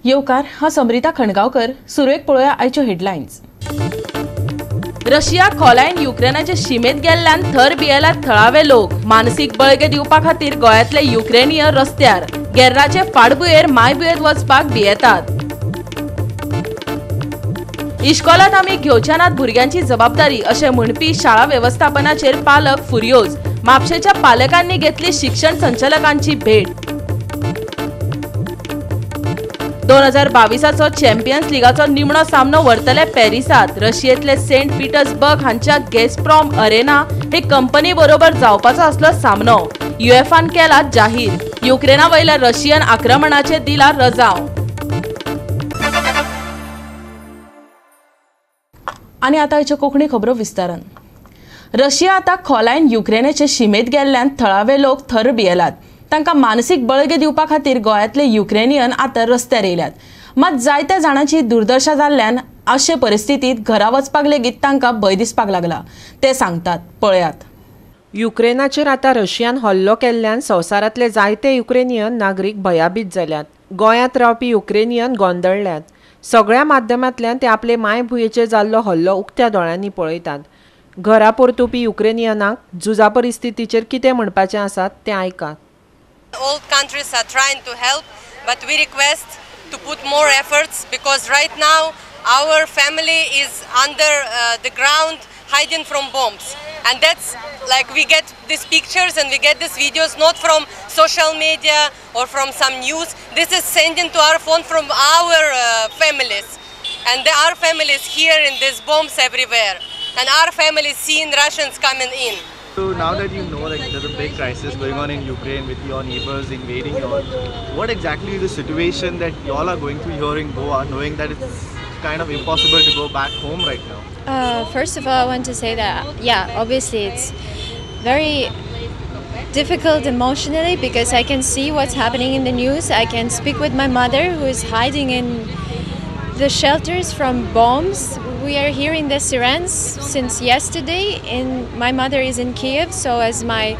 येवकार, हांव समरिता खणगांवकर. सुरवेक पळोवया आयच्यो हेडलायन्स. रशिया खोलायन युक्रेनाचे शिमेत गेल्ल्यान थर भियेल्यात थळावे लोक. मानसीक बळगें दिवपा खातीर गोंयांतले युक्रेनियन रस्त्यार गेर्राचे फाटभुंयेर मायभुंयेंत वचपाक भियेतात. इश्कोलांत आमी घेवच्या नात भुरग्यांची जबाबदारी अशें म्हणपी शाळा वेवस्थापनाचेर पालक फुर्योज. म्हापशेच्या पालकांनी घेतली शिक्षण संचालकांची भेट. 2022चो चॅम्पियन्स लिगाचो निमणो सामनो व्हरतले पॅरिसात. रशियेंतले सेंट पीटर्सबर्ग हांच्या गॅसप्रॉम अरेना हे कंपनी बरोबर जावपाचो आसलो सामनो युएफान केला जाहीर. युक्रेना वयल्या रशियन आक्रमणाचे दिला रजाव. आनी आतां आयच्यो कोंकणी खबरो विस्तारान. रशिया आतां खोलायन युक्रेनाचे शिमेत गेल्ल्यान थळावे लोक थर भियेल्यात. तांकां मानसीक बळगें दिवपा खातीर गोंयांतले युक्रेनियन आतां रस्त्यार येयल्यात. मात जायत्या जाणांची दुर्दशा जाल्ल्यान अशे परिस्थितींत घरा वचपाक लेगीत तांकां भंय दिसपाक लागला, ते सांगतात. पळयात. युक्रेनाचेर आतां रशियान हल्लो केल्ल्यान संवसारांतले जायते युक्रेनियन नागरीक भयाभीत जाल्यात. गोंयांत रावपी युक्रेनियन गोंदळ्ळ्यात. सगळ्या माध्यमांतल्यान ते आपले मायभुंयेचेर जाल्लो हल्लो उक्त्या दोळ्यांनी पळयतात. घरा परतुपी युक्रेनियनांक झुजा परिस्थितीचेर कितें म्हणपाचें आसा तें आयकात. All countries are trying to help, but we request to put more efforts because right now our family is under the ground hiding from bombs, and that's like we get these pictures and we get these videos not from social media or from some news. This is sending to our phone from our families, and our families here in these bombs everywhere, and our families seeing Russians coming in. So now that you know that there's a big crisis going on in Ukraine with your neighbors invading you all, what exactly is the situation that you all are going through here in Goa, knowing that it's kind of impossible to go back home right now? First of all, I want to say that, yeah, obviously it's very difficult emotionally because I can see what's happening in the news. I can speak with my mother who is hiding in the shelters from bombs. We are hearing the sirens since yesterday, and my mother is in Kiev, so as my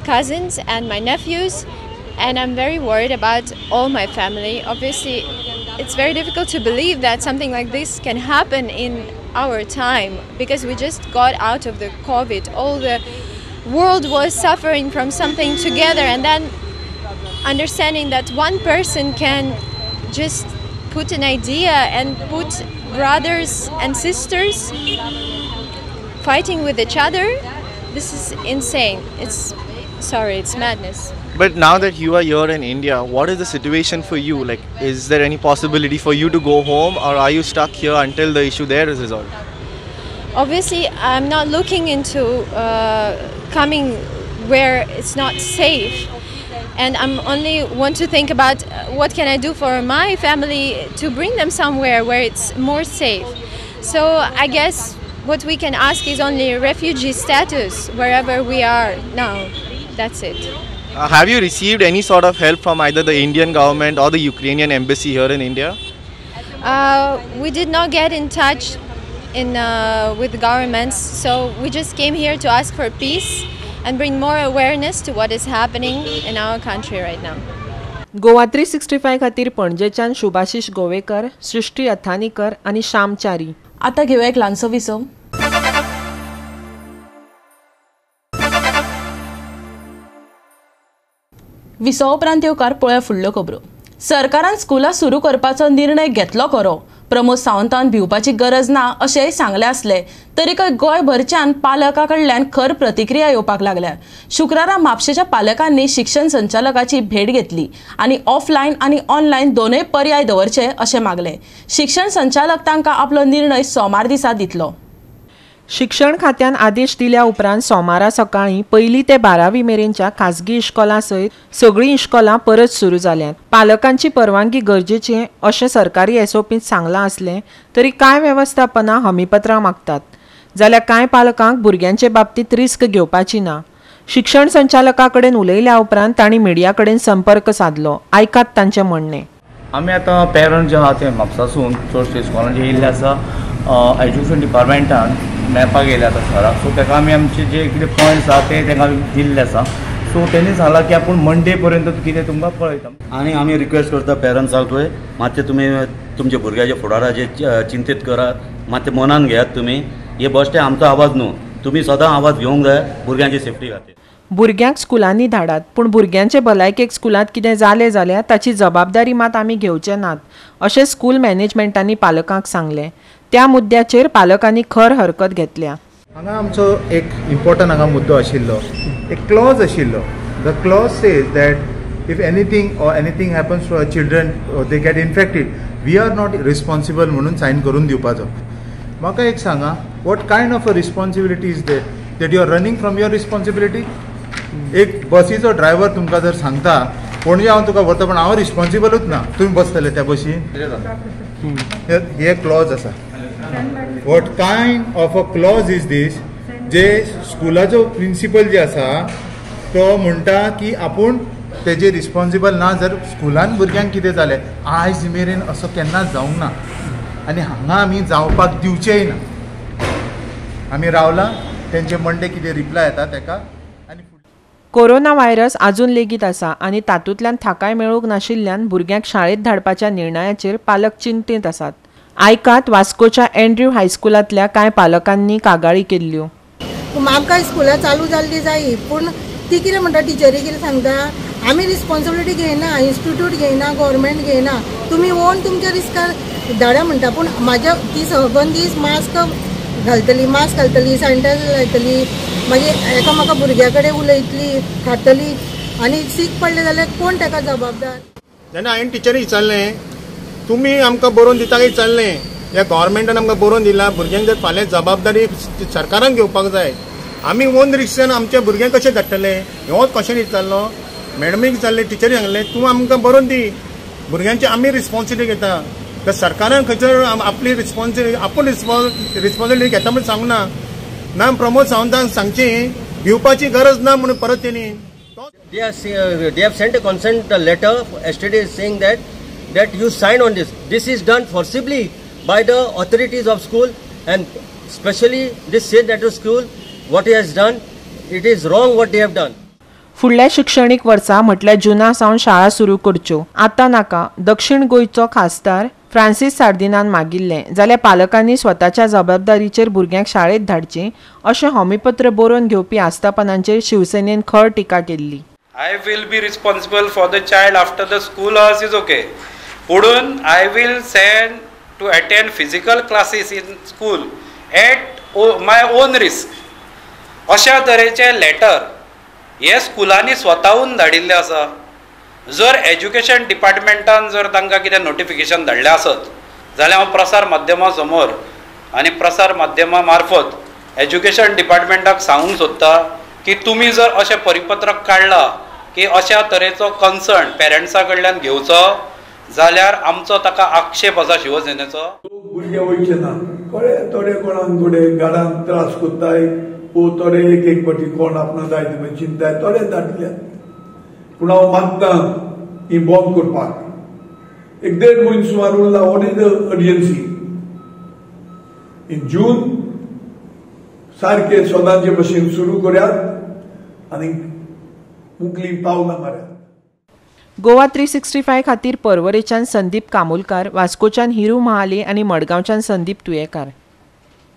cousins and my nephews, and I'm very worried about all my family. Obviously, it's very difficult to believe that something like this can happen in our time because we just got out of the COVID. All the world was suffering from something together, and then understanding that one person can just put an idea and put brothers and sisters fighting with each other, this is insane. It's sorry, it's madness. But now that you are here in India, what is the situation for you? Like, is there any possibility for you to go home, or are you stuck here until the issue there is resolved? Obviously, I'm not looking into coming where it's not safe. And I'm only want to think about what can I do for my family to bring them somewhere where it's more safe. So I guess what we can ask is only refugee status wherever we are now. That's it. Have you received any sort of help from either the Indian government or the Ukrainian embassy here in India? We did not get in touch with governments, so we just came here to ask for peace and bring more awareness to what is happening in our country right now. Goa 365 खातीर पणजेच्यान शुभाशिष गोवेकर, सृष्टी अथानीकर आनी श्याम च्यारी. आतां घेवया एक ल्हानसो विसव. विसवा उपरांत येवकार पळया फुडल्यो खबरो. सरकारान स्कुलां सुरू करपाचो निर्णय घेतलो खरो, प्रमोद सावंतान भिवपाची गरज ना अशेंय सांगलें आसलें तरीकय गोंयभरच्यान पालकां कडल्यान खर प्रतिक्रिया येवपाक लागल्या. शुक्रारा म्हापशेच्या पालकांनी शिक्षण संचालकाची भेट घेतली आनी ऑफलायन आनी ऑनलायन दोनूय पर्याय दवरचे अशें मागलें. शिक्षण संचालक तांकां आपलो निर्णय सोमार दिसा दितलो. शिक्षण खात्यान आदेश दिल्या उपरांत सोमारा सकाळीं पयली ते 12वी मेरेनच्या खाजगी इश्कोलां सयत सगळीं इश्कोलां परत सुरू जाल्यांत. पालकांची परवानगी गरजेची अशें सरकारी एसओपींत सांगलां आसलें तरी कांय वेवस्थापनां हमीपत्रां मागतात, जाल्यार कांय पालकांक भुरग्यांचे बाबतींत रिस्क घेवपाची ना. शिक्षण संचालका कडेन उलयल्या उपरांत तांणी मिडिया कडेन संपर्क सादलो. आयकात तांचें म्हणणें. आमी आतां पेरंट जे आहा ते म्हापसासून चडशे इस्कॉलांचे येयल्ले आसा, एज्युकेशन डिपार्टमेंटान मेळपाक येयले आतां सराक. सो ताका आमी आमचे जे कितें पॉयंट्स आहा ते तांकां दिल्ले आसा. सो तेणी सांगलां की आपूण मंडे पर्यंत कितें तुमकां कळयता. आनी आमी रिक्वेस्ट करता पेरंट्सांकूय मातशें तुमी तुमच्या भुरग्याच्या फुडाराचेर चिंतीत करात, मातशें मनान घेयात तुमी. हे बश्टे आमचो आवाज न्हू, तुमी सदां आवाज घेवंक जाय भुरग्यांची सेफ्टी खातीर. भुरग्यांक स्कुलांनी धाडात, पूण भुरग्यांचे भलायकेक स्कुलांत कितें जालें जाल्यार ताची जबाबदारी मात आमी घेवचे नात अशें स्कूल मॅनेजमेंटांनी पालकांक सांगलें. त्या मुद्द्याचेर पालकांनी खर हरकत घेतल्या. हांगा आमचो एक इम्पॉर्टंट हांगा मुद्दो आशिल्लो, एक क्लॉज आशिल्लो. The clause says that if anything or anything happens to our children, they get infected, we are not responsible म्हणून सायन करून दिवपाचो. म्हाका एक सांगा, what kind of a responsibility is that that you are running from your responsibility? एक बसीचो driver तुमकां जर सांगता पणजे हांव तुका व्हरता पण हांव रिस्पॉन्सिबलूच ना, तुमी बसतले त्या बशीन? हे क्लॉज आसा. What kind of a clause is this? जे स्कुलाचो प्रिंसिपल जे आसा तो म्हणटा की आपूण तेजे रिस्पॉन्सिबल ना जर स्कुलान भुरग्यांक कितें जालें. आयज मेरेन असो केन्नाच जावंक ना आनी हांगा आमी जावपाक दिवचेय ना. आमी रावला तेंचे मंडे कितें रिप्लाय येता तेका. आनी कोरोना व्हायरस अजून लेगीत आसा आनी तातूंतल्यान थाकाय मेळूंक नाशिल्ल्यान भुरग्यांक शाळेंत धाडपाच्या निर्णयाचेर पालक चिंतेंत आसात. आयकात वास्कोच्या एन्ड्र्यू हायस्कुलांतल्या कांय पालकांनी कागाळी केल्ल्यो. आमकां स्कुलां चालू जाल्ली जाय, पूण ती कितें म्हणटा, टिचरी कितें सांगता, आमी रिस्पॉन्सिबिलिटी घेयना, इन्स्टिट्यूट घेयना, गव्हर्मेंट घेयना, तुमी ओन तुमच्या रिस्कार धाडा म्हणटा. पूण म्हाज्या ती सगळ्यां दीस मास्क घालतली, मास्क घालतली, सॅनिटायझर लायतली, मागीर एकामेका भुरग्या कडेन उलयतली, खातली, आनी सीक पडले जाल्यार कोण ताका जबाबदार? जेन्ना हांवें टिचरी विचारलें तुमी आमकां बरोवन दिता काय विचारलें, ह्या गव्हर्मेंटान आमकां बरोवन दिलां, भुरग्यांक जर फाल्यां जबाबदारी सरकारान घेवपाक जाय, आमी ओन रिक्सान आमच्या भुरग्यांक कशें धाडटले हो क्वेश्चन विचारलो. मॅडमीक विचारलें, टिचरी सांगलें तूं आमकां बरोवन दी, भुरग्यांची आमी रिस्पॉन्सिबिलिटी घेता. तर सरकारान खंयसर आपली रिस्पॉन्सिबिलिटी आपूण रिस्पॉन्सिबिलिटी घेता म्हणून सांगना ना. प्रमोद सावंतान सांगची भिवपाची गरज ना म्हणून परत तेणी. They have sent a consent letter yesterday saying that you sign on this. This is done forcibly by the authorities of school and especially this Saint Andrew school. What he has done, it is wrong what they have done. फुडल्या शिक्षणीक वर्सा म्हटल्यार जुना सावन शाळा सुरू करच्यो आतां नाका, दक्षिण गोंयचो खासदार फ्रांसीस सार्दिनान मागिल्लें. जाल्यार पालकांनी स्वताच्या जबाबदारीचेर भुरग्यांक शाळेंत धाडचीं अशें हमीपत्र बरोवन घेवपी आस्थापनांचेर शिवसेनेन खर टिका केल्ली. I will be responsible for the child after the school hours is okay. पुणून I will send to attend physical classes in school at my own risk. अशा तरेचे लेटर हे स्कुलांनी स्वताहून धाडिल्ले आसा. जर एज्युकेशन डिपार्टमेंटान जर तांकां कितें नोटिफिकेशन धाडलें आसत जाल्यार हांव प्रसार माध्यमां समोर आनी प्रसार माध्यमां मार्फत एज्युकेशन डिपार्टमेंटाक सांगूंक सोदता की तुमी जर अशें परिपत्रक काडलां की अशा तरेचो कन्सर्न पेरंट्सा कडल्यान घेवचो जाल्यार आमचो ताका आक्षेप आसा शिवसेनेचो. भुरगे वयचे ना, कळ्ळें, थोडे कोणाक थोडे गाडान त्रास करताय वो थोडे एक एक फावटी कोण आपणा जाय ते चिंताय, थोडे धाडले. पूण हांव मागता ही बंद करपाक. एक देड म्हयनो सुमार उरला. What is the urgency? In June सारके सदांचे भशेन सुरू करात आनी मुकली पावलां मारात. गोवा 365 खातीर पर्वरेच्यान संदीप कामुलकार, वास्कोच्यान हिरू महाले आनी मडगांवच्यान संदीप तुयेकार.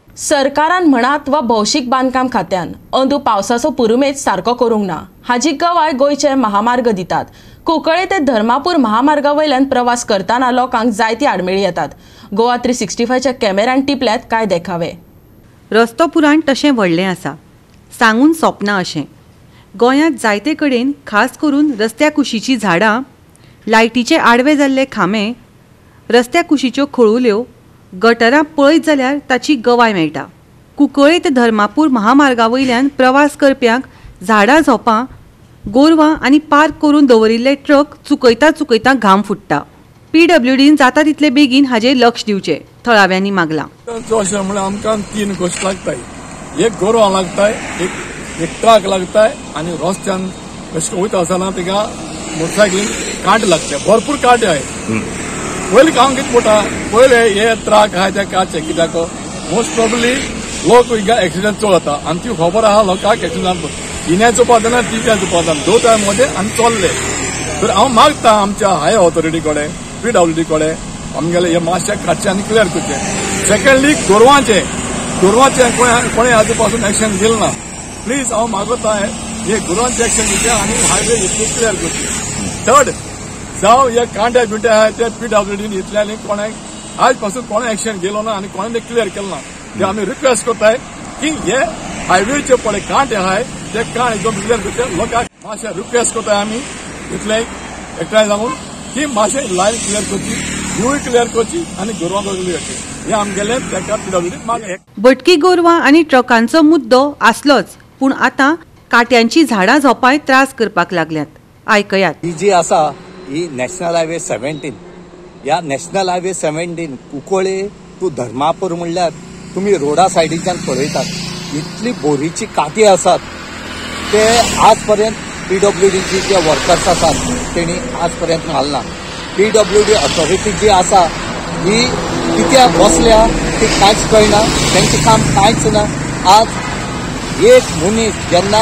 सरकारान म्हणात वा भौशीक बांदकाम खात्यान अंदू पावसाचो पुरुमेत सारको करूंक ना हाजी गवाय गोंयचे महामार्ग दितात. कुंकळे ते धर्मापूर महामार्गा वयल्यान प्रवास करतना लोकांक जायती आडमेळी येतात. गोवा 365च्या कॅमेऱ्यान टिपल्यात काय देखावे. रस्तो पुराण तशें व्हडलें आसा, सांगून सोंपना अशें. गोंयांत जायते कडेन खास करून रस्त्या कुशीचीं झाडां, लायटीचे आडवे जाल्ले खांबे, रस्त्या कुशीच्यो खळुल्यो, गटरां पळयत जाल्यार ताची गवाय मेळटा. कुंकळे ते धर्मापूर महामार्गा वयल्यान प्रवास करप्यांक झाडां झोपां, गोरवां आनी पार्क करून दवरिल्ले ट्रक चुकयता चुकयता घाम फुट्टा. पीडब्ल्यूडीन जाता तितले बेगीन हाजेर लक्ष दिवचें थळाव्यांनी मागलां. अशें म्हणल्यार आमकां तीन गोश्ट लागताय, एक गोरवां लागताय, एक ट्रक लागताय आनी रस्त्यान कशें वयता आसतना तिका मोटरसायकलीन कांटे लागता, भरपूर कांटे आहाय. पयलीं काम कितें पडटा, पयले हे ट्रक आहाय ते काडचे, कित्याक मोस्ट प्रोबेबली लोक हिंगा एक्सिडंट चड जाता आनी ती खबर आहा लोकांक एक्सिडंट. इन्या चोवपा जायना, टिप्यां चोवपा जायना, दोन टायम मदें आमी चल्ले. तर हांव मागता आमच्या हायर ऑथॉरिटी कडेन, पीडब्ल्यूडी कडेन, आमगेले हे मातशें काडचें आनी क्लियर करचें. सेकंडली गोरवांचें कोणें आजू पासून एक्शन घेतलें ना. प्लीज हांव मागता हे गोरवांचें एक्शन घेवचें आनी हायवे इतली क्लियर करची. थर्ड, जावं हे कांटे बिंटे आहाय ते पीडब्ल्यूडीन इतल्यानी कोणें आज पासून कोणें एक्शन घेतलो ना आनी कोणें ते क्लियर केलें ना. ते आमी रिक्वेस्ट करताय की हे हायवेचे पळय कांटे आहाय ते कांट एकदम क्लियर करचे. लोकांक मातशें रिक्वेस्ट करताय आमी इतले एकठांय जावन की मातशें लायन क्लियर करची, गुळ क्लियर करची आनी गोरवां क्लियर करची. हे आमगेले ताका पीडब्ल्यूडी मागणें. भटकी गोरवां आनी ट्रकांचो मुद्दो आसलोच, पूण आतां काट्यांची झाडां झोपाय त्रास करपाक लागल्यात. आयकयात. ही जी आसा ही नॅशनल हायवे 17, ह्या national highway 17 Cuncolim to Dharmapur म्हणल्यार तुमी रोडा सायडीच्यान पळयतात इतली बोरीची काठी आसात ते आज पर्यंत पीडब्ल्यूडीची जे वर्कर्स आसात तेणी आज पर्यंत घालना. पीडब्ल्यूडी ऑथॉरिटी जी आसा ही कित्याक बसल्या ती कांयच कळना, तेंचें काम कांयच ना. आज एक मनीस जेन्ना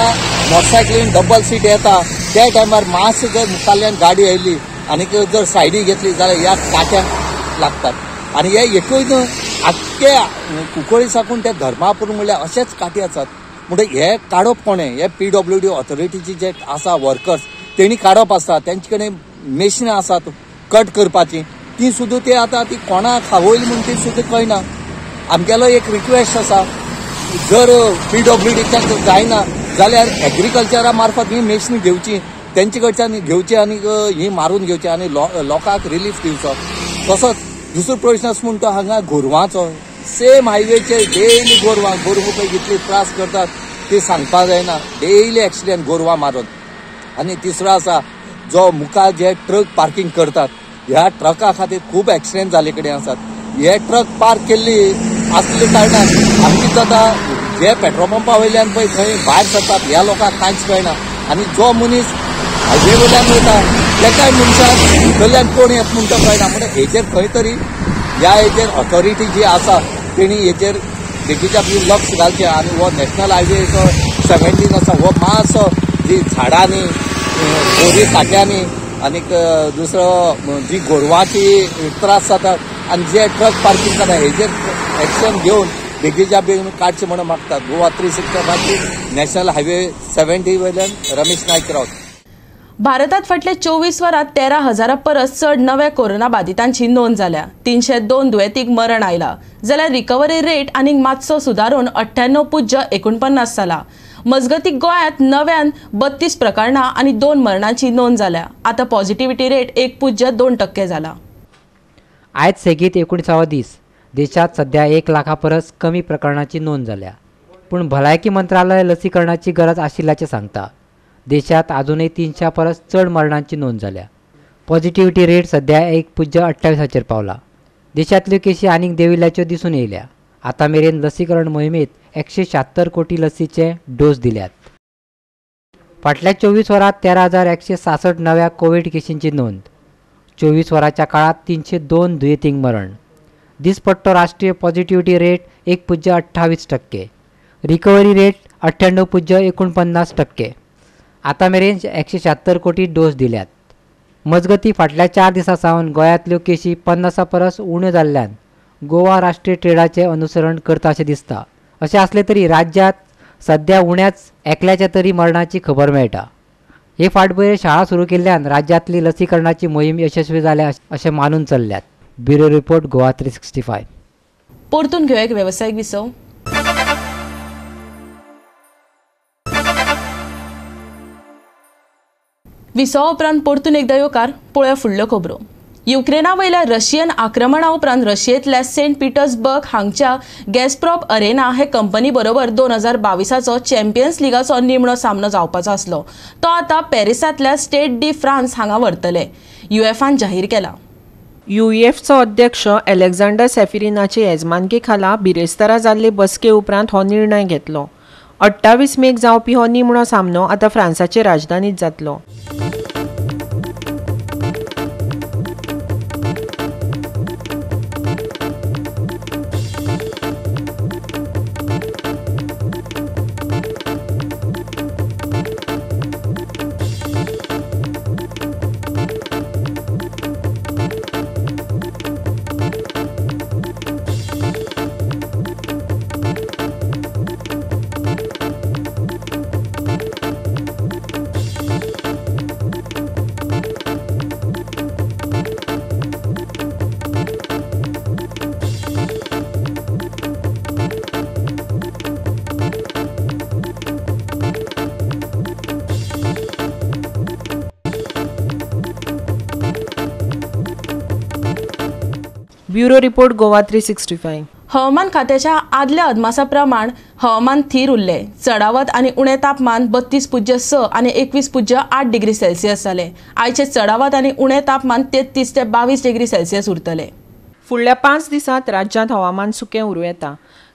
मोटरसायकलीन डबल सीट येता त्या टायमार मातशें जर मुखाल्ल्यान गाडी आयली आनी जर सायडी घेतली जाल्यार ह्या काट्यांक लागतात. आनी हे एकूय न्हू, आख्खे कुंकळी साकून ते धर्मापूर म्हणल्यार अशेच काठी आसात. म्हणटकीर हे काडप कोणें, हे पीडब्ल्यूडी ऑथॉरिटीची जे आसा वर्कर्स तेणी काडप आसता. तेंचे कडेन मेशिनां आसात कट करपाची, ती सुद्दां ते आतां ती कोणाक खावयली म्हूण ती सुद्दां कळना. आमगेलो एक रिक्वेस्ट आसा, जर पीडब्ल्यूडीच्यान जायना जाल्यार एग्रीकल्चरा मार्फत ही मेशिनां घेवची, तेंचे कडच्यान घेवची आनी ही मारून घेवची आनी लोकांक रिलीफ दिवचो. तसोच दुसरो प्रश्न आसा म्हणटा हांगा गोरवांचो. सेम हायवेचेर डेली गोरवां पळय कितली त्रास करतात ती सांगपाक जायना. डेली एक्सिडेंट गोरवां मारून. आनी तिसरो आसा जो मुखार जे ट्रक पार्किंग करतात ह्या ट्रका खातीर खूब एक्सिडेंट जाल्ले कडेन आसात. हे ट्रक पार्क केल्ली आसले कारणान आमची जाता जे पेट्रोल पंपा वयल्यान पळय थंय भायर सरतात ह्या लोकांक कांयच कळना. आनी जो मनीस हायवे वयल्यान वयता तेकाय मनशाक भितरल्यान कोण येता म्हूण तो कळना. म्हणून हेचेर खंय तरी ह्या हेचेर ऑथॉरिटी जी आसा तेणी हेचेर बेगीच्या बेगीन लक्ष घालचें. आनी हो नॅशनल हायवे जो 17 आसा हो मातसो जी झाडांनी बोरी काट्यांनी आनीक दुसरो जी गोरवांची त्रास जातात आनी जे ट्रक पार्किंग करता हेचेर एक्शन घेवन बेगीच्या बेगीन काडचें म्हणून मागतात. गोवा 365 नॅशनल हायवे 70 वयल्यान रमेश नायक रावत. भारतात फाटल्या 24 वरांत 13,000 परस चड नव्या कोरोना बादितांची नोंद जाल्या. 302 दुयेंतींक मरण आयला, जाल्यार रिकव्हरी रेट आनीक मातसो सुदारून 98.49 जाला. मजगतीं गोंयांत नव्यान 32 प्रकरणां आनी 2 मरणांची नोंद जाल्या. आतां पॉझिटिव्हिटी रेट 1.2% जाला. आयज सेगीत 19वो दीस देशांत सध्या 1 लाखा परस कमी प्रकरणांची नोंद जाल्या. पूण भलायकी मंत्रालय लसीकरणाची गरज आशिल्ल्याचें सांगता. देशांत आजूनय 300 परस चड मरणांची नोंद जाल्या. पॉझिटिव्हिटी रेट सध्या 1.28 पावला. देशांतल्यो केशी आनीक देंविल्ल्याच्यो दिसून येयल्या. आतां मेरेन लसीकरण मोहिमेंत 176 कोटी लसीचे डोस दिल्यात. फाटल्या 24 वरांत 13,166 नव्या कोवीड केशींची नोंद. 24 वरांच्या काळांत 302 दुयेंतींक मरण. दिसपट्टो राष्ट्रीय पॉझिटिव्हिटी रेट 1.28%, रिकव्हरी रेट 98.49%. आतां मेरेन 176 कोटी डोस दिल्यात. मजगतीं फाटल्या 4 दिसां सावन गोंयांतल्यो केशी 50 परस उण्यो जाल्ल्यान गोवा राष्ट्रीय ट्रेडाचें अनुसरण करता अशें दिसता. अशें आसलें तरी राज्यांत सध्या उण्याच एकल्याच्या तरी मरणाची खबर मेळटा. हे फाटभुंयेर शाळा सुरू केल्ल्यान राज्यांतली लसीकरणाची मोहीम यशस्वी जाल्या अशें मानून चल्ल्यात. Bureau report, Goa 365. परतून घेवया एक वेवसायीक विसव. विसवा उपरांत परतून एकदा येवकार. पळोवया फुडल्यो खबरो. युक्रेना वयल्या रशियन आक्रमणा उपरांत रशियेंतल्या सेंट पिटर्सबर्ग हांगच्या गॅसप्रॉप अरेना हे कंपनी बरोबर 2022चो चॅम्पियन्स लिगाचो निमणो सामनो जावपाचो आसलो, तो आतां पॅरिसांतल्या स्टेट डी फ्रांस हांगा व्हरतले, युएफान जाहीर केला. युएफचो अध्यक्ष अलेक्झांडर सेफिरिनाचे येजमानके खाला बिरेस्तारा जाल्ले बसके उपरांत हो निर्णय घेतलो. 28 मेक जावपी हो निमणो सामनो आतां फ्रांसाचे राजधानीत जातलो. Bureau report, Goa 365. हवामान खात्याच्या आदल्या अदमासा प्रमाण हवामान थीर उरलें. चडावत आनी उणें तापमान 32.6 आनी 21.8 डिग्री सेल्सियस जालें. आयचें चडावत आनी उणें तापमान 33 ते 22 डिग्री सेल्सियस उरतलें. फुडल्या 5 दिसांत राज्यांत हवामान सुकें उरूं येता.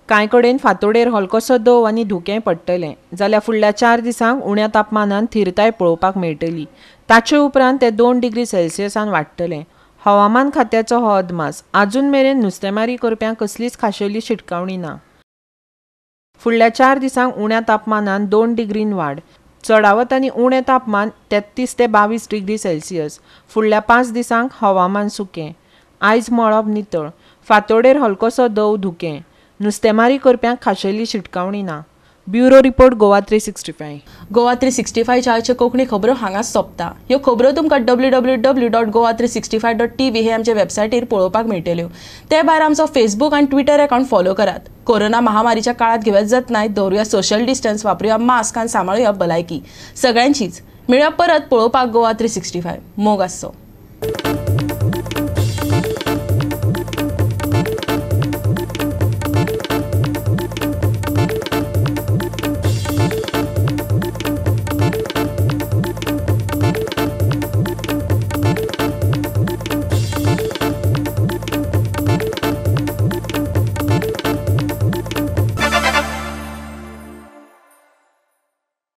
कांय कडेन फांतोडेर हलकोसो दव आनी धुकें पडटलें. जाल्यार फुडल्या 4 दिसांक उण्या तापमानांत थिरताय पळोवपाक मेळटली. ताचे उपरांत ते 2 डिग्री सेल्सियसान वाडटलें. हवामान खात्याचो हो अदमास. आजून मेरेन नुस्तेमारी करप्यांक कसलीच खाशेली शिटकावणी ना. फुडल्या 4 दिसांक उण्या तापमानांत 2 डिग्रीन वाड. चडावत आनी उणें तापमान 33 ते 22 डिग्री सेल्सियस. फुडल्या 5 दिसांक हवामान सुकें. आयज मळब नितळ. फांतोडेर हलकोसो दव धुकें. नुस्तेमारी करप्यांक खाशेली शिटकावणी ना. Bureau report, Goa 365. Goa 365 आयच्यो कोंकणी खबरो हांगाच सोंपता. ह्यो खबरो तुमकां www.goa365.tv हे आमचे वेबसायटीर पळोवपाक मेळटल्यो. ते भायर आमचो फेसबूक आनी ट्विटर अकावंट फॉलो करात. कोरोना महामारीच्या काळात घेवया जतनाय, दवरुया सोशल डिस्टन्स, वापरुया मास्क आनी सांबाळुया भलायकी. सगळ्यांचीच मेळया परत पळोवपाक गोवा 365. मोग आसचो.